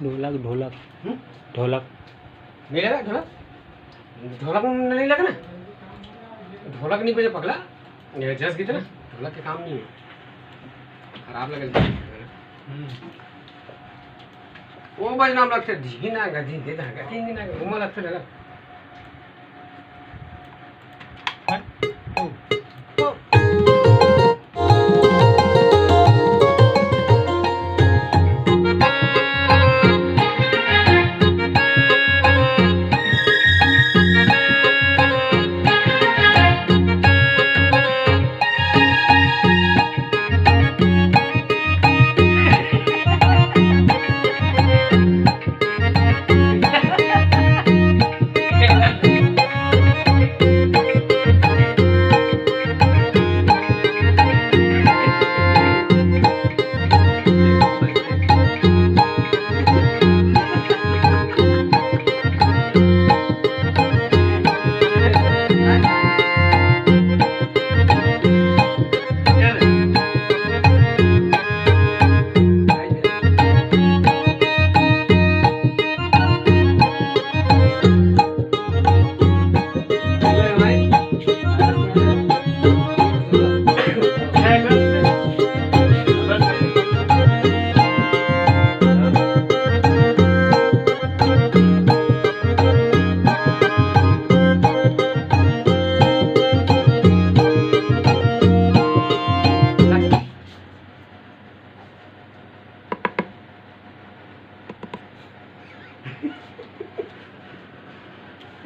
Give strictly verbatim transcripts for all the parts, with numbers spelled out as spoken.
ढोलक, ढोलक। हम्म? ढोलक। नहीं लगा ढोलक? ढोलक नहीं लगा ना? ढोलक नहीं बजे पगला। ये जस गीत ना, ढोलक के काम नहीं है। खराब लगे। हम्म। वो बजना लगते धीना गा, धी, धी, धा, गा, धी, धी, ना गा, घूमा लगते लगा।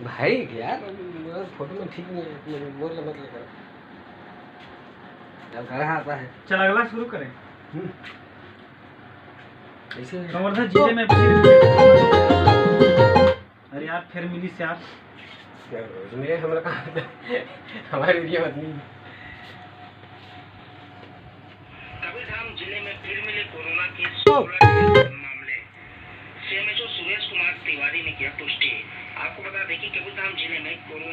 भाई यार, फोटो में ठीक नहीं है, मेरे बोल मत लेकर। जब घर आता है। चल, अगला शुरू करें। हम्म। कैसे है? संवर्धन जिले में फिर, अरे यार, फिर मिली से यार। क्या रोज मिले, हमरा कहाँ? हमारे एरिया में नहीं। कबीरधाम जिले में फिर मिले कोरोना के सोलह मामले। सीएमएचओ सुरेश कुमार तिवारी ने किया पुष्टि। आपको बता दें कि कबीरधाम जिले में कोरोना